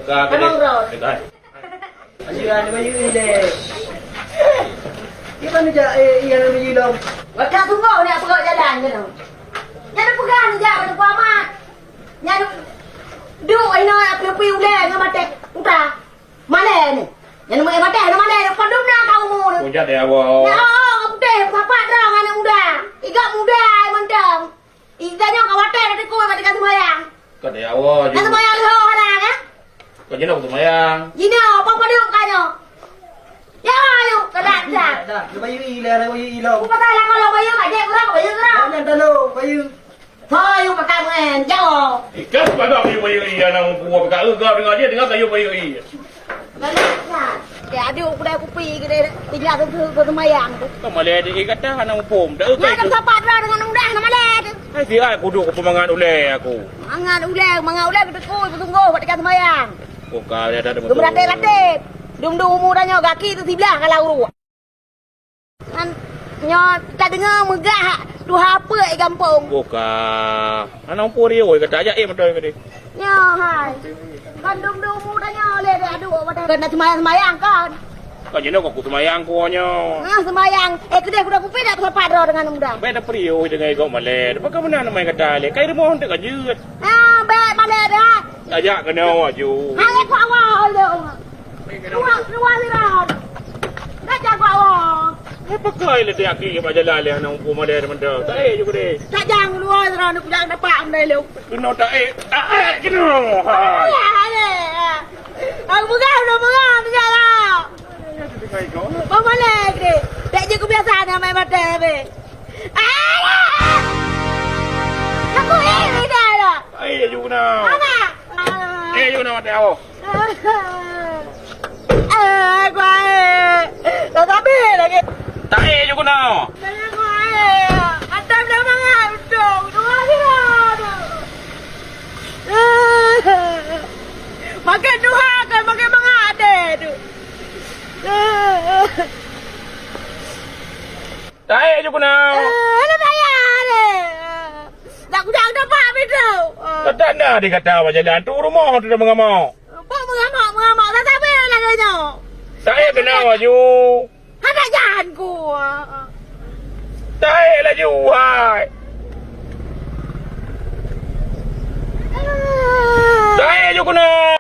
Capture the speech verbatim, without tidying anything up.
Ka, ka, Abang Ron. Ka. Ayo, ada bayu ni deh. Di mana jak, eh, iya, ada bayu dong. Waktu tunggu nak perut jalan ke tu. Nyan peugah ni jak pada Puamat. Nyan duek inoe api-api ulèe ngon maté uta. Malèe ni. Nyan meu maté, nyan malèe, padum na ka umu ni. Hujat ya Allah. Ya Allah, putéh, sapat dong aneuk muda. Igak muda ai mantong. Ija nyoe ka watèe na teukui bak tika seumayang. Ka deuh awai. Na seumayang lheuh hana kan? Ka jinoe seumayang. Jinoe, apa padum ka nyoe? Ya, ayo, ka dak, dak. Dah, dah. Bayu i lah, bayu i lah. Ku pasal lah kalau bayu, ka jek kurang, bayu kurang. Jangan dah lo, bayu. Ho, ayo pakai main, jauh. Ikan sebagai bayu, bayu i, anak buah pakai. Eh, kau dengar dia, dengar kayu bayu i. Galak that. Dek aduek kudai kupi geude tinggai keu, keu seumayang tu. Ka malèe di gata hana muphom. Dak eukai. Ngadep sapat droe deungon mudah na malèe tu. Hai si ai kuduek kupeumangat ulèe aku. Mangat ulèe, mangat ulèe beutôi beusunggoh bak tika seumayang. Buka dia ada betul. Geumeratéb-ratéb. Dum-dum umu tanyoe gaki tu siblah kalau uruek. Nyan nyoe tadeungoe meugah tuha peuet gampông. Buka. Aneuk puri oi kata ajak eh mantong tadi. Nyoe hai. Kon dum-dum umu tanyoe lé dek aduek padahai kon na seumayang-seumayang kon. Kon jinoe kon kuseumayang ku nyoe. Ah, seumayang. Eh, keudeh kuda kupi dak sapat droe deungon muda. Bèk tapriôh deungon igok malèe. Pakon meunan namai kata lé. Kai rumoh teuka jeuet. Ah, bèk malèe dah. Ajak keunoe aju. Hai ku awak dong. Keluar, keluar sirat. Dah jago awak. Ni pekai le tiaki bak jalan le aneuk umu malèe mantong. Tak eh juga deh. Tak jang keluar sirat nak kujak dapat amdai lu. Kena tak eh. Ah, eh, kena. Hai. Ya, hai. Aku pegang, udah pegang, pegang lah. Bang Malek deh. Tak je kebiasaan yang main mata habis. Alah! Aku ini dah lah. Ai, aju keunoe. Anak. Eh, aju keunoe mata awak. Eh, kuai. Tak habis lagi. Tak eh, aju keunoe. Sayang kuai. Atam dah mangat betul. Dua kira tu. Makan tuha kan makan mangat deh tu. Taék ju keunoe. Eh, hana payah deh. Nak kujak dapat pintoe. Ka tanda di gata bak jalan tu rumoh tu dah mengamok. Bak mengamok, mengamok. Dah sampai lagèe nyoe. Taék keunoe aju. Hana jahan ku. Taék laju, hai. Taék ju keunoe.